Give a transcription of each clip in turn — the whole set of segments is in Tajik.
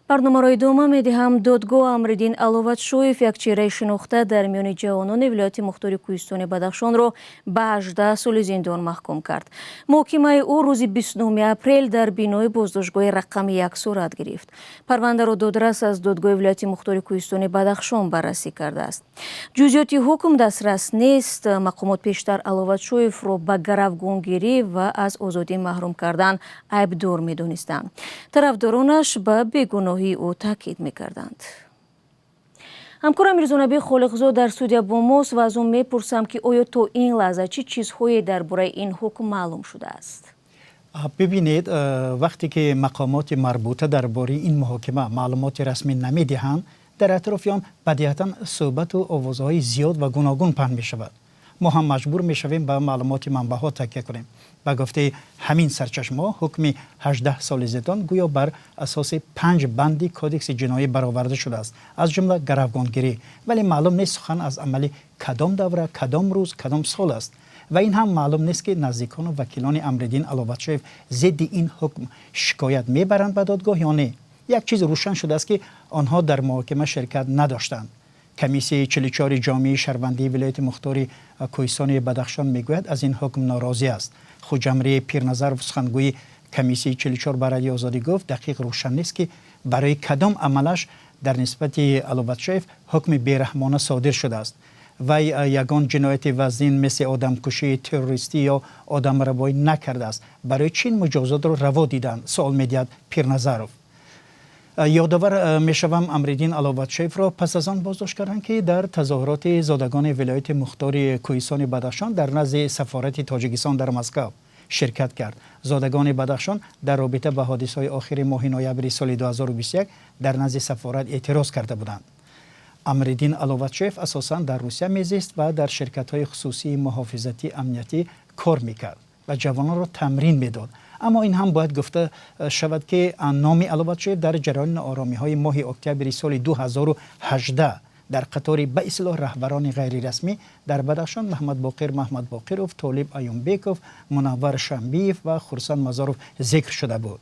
Барномаро идома медиҳам. Додгоҳ Амриддин Аловатшоев, як чеҳраи шинохта дар миёни ҷавонони вилояти мухтори Кӯҳистони Бадахшонро ба 18 соли зиндон маҳкум кард. Муҳокимаи ӯ рӯзи 29 апрел дар бинои боздоштгоҳи рақами 1 сурат гирифт. Парвандаро додрас аз додгоҳи вилояти мухтори Кӯҳистони Бадахшон баррасӣ кардааст. Ҷузъиёти ҳукм дастрас нест. Мақомот пештар Аловатшоевро ба гаравгонгирӣ ва аз озодӣ маҳрум кардан айбдор медонистанд. Тарафдоронаш ба бегуноҳии ӯ таъкид мекарданд. Ҳамкорам Мирзонаби Холиқзод дар студия бо мост ва аз ӯ мепурсам, ки оё то ин лаҳза чӣ чизҳое дар бораи ин ҳукм маълум шудааст? Бибинед, вақте ки мақомоти марбута дар бораи ин муҳокима маълумоти расмӣ намедиҳанд, дар атрофи он бадиҳатан суҳбату овозҳои зиёд ва гуногун паҳн мешавад. Мо ҳам маҷбур мешавем ба маълумоти манбаъҳо такя кунем. Ба гуфтаи ҳамин сарчашмаҳо, ҳукми 18 соли зиндон гӯё бар асоси панҷ банди Кодекси ҷиноӣ бароварда шудааст, аз ҷумла гаравгонгирӣ. Вале маълум нест, сухан аз амали кадом давра, кадом рӯз, кадом сол аст. Ва ин ҳам маълум нест, ки наздикону вакилони Амриддин Аловатшоев зидди ин ҳукм шикоят мебаранд ба додгоҳ ё не. Як чиз рӯшан шудааст, ки онҳо дар муҳокима ширкат надоштанд. Комиссияи 44-и ҷомеаи шаҳрвандии вилояти мухтори Кӯҳистони Бадахшон мегӯяд, аз ин ҳукм норозӣ аст. Хуҷамри Пирназаров, сухангӯи комиссияи 44, ба Радиои Озодӣ гуфт, дақиқ рӯшан нест, ки барои кадом амалаш дар нисбати Аловатшоев ҳукми бераҳмона содир шудааст. Вай ягон ҷинояти вазнин, мисли одамкушӣ, террористӣ ё одамрабоӣ накардааст. Барои чӣ ин муҷозотро раво диданд, суол медиҳад Пирназаров. Ёдовар мешавам, Амриддин Аловатшоевро пас аз он боздошт карданд, ки дар тазоҳуроти зодагони вилояти мухтори Кӯҳистони Бадахшон дар назди сафорати Тоҷикистон дар Москав ширкат кард. Зодагони Бадахшон дар робита ба ҳодисаҳои охири моҳи ноябри соли 2021 дар назди сафорат эътироз карда буданд. Амриддин Аловатшоев асосан дар Русия мезист ва дар ширкатҳои хусусии муҳофизатӣ амниятӣ кор мекард ва ҷавононро тамрин медод. Аммо ин ҳам бояд гуфта шавад, ки номи Аловатшоев дар ҷараёни норомиҳои моҳи октябри соли 2018 дар қатори ба истилоҳ раҳбарони ғайрирасмӣ дар Бадахшон Маҳмадбоқир Маҳмадбоқиров, Толиб Аюмбеков, Мунаввар Шамбиев ва Хурсанд Мазоров зикр шуда буд.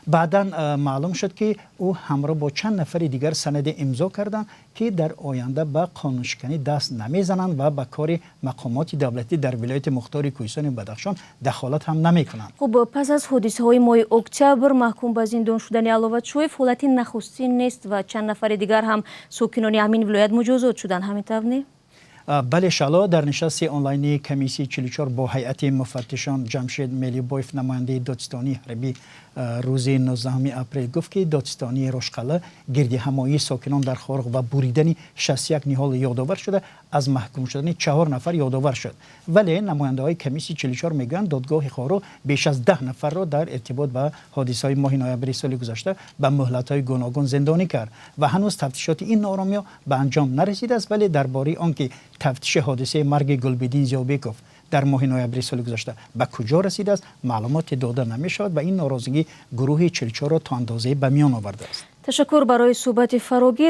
Баъдан маълум шуд, ки ӯ ҳамроҳ бо чанд нафари дигар санаде имзо карданд, ки дар оянда ба қонуншиканӣ даст намезананд ва ба кори мақомоти давлатӣ дар вилояти мухтори Кӯҳистони Бадахшон дахолат ҳам намекунанд. Хуб, пас аз ҳодисаҳои моҳи октябр маҳкум ба зиндон шудани Аловатшоев ҳолати нахустин нест ва чанд нафари дигар ҳам сокинони ҳамин вилоят муҷозот шуданд, ҳамин тавр, не? Бале, Шаъло. Дар нишасти онлайнии комиссияи 44 бо ҳайати муфаттишон Ҷамшед Мелибоев, намояндаи додситонии ҳарбӣ, рӯзи 19 апрел гуфт, ки додситонии Рошқала гирдиҳамоии сокинон дар Хоруғ ва буридани 61 ниҳол ёдовар шуда, аз маҳкум шудани чаҳор нафар ёдовар шуд. Вале намояндаҳои комиссияи 44 мегӯянд, додгоҳи Хоруғ беш аз 10 нафарро дар иртибот ба ҳодисаҳои моҳи ноябри соли гузашта ба муҳлатҳои гуногун зиндонӣ кард ва ҳанӯз тафтишоти ин нооромиҳо ба анҷом нарасидааст. Вале дар бораи он ки тафтиши ҳодисаи марги Гулбиддин Зиёбеков дар моҳи ноябри соли гузашта ба куҷо расидааст, маълумоте дода намешавад ва ин норозигӣ гурӯҳи 44-ро то андозае ба миён овардааст. Ташаккур барои суҳбати фарогир.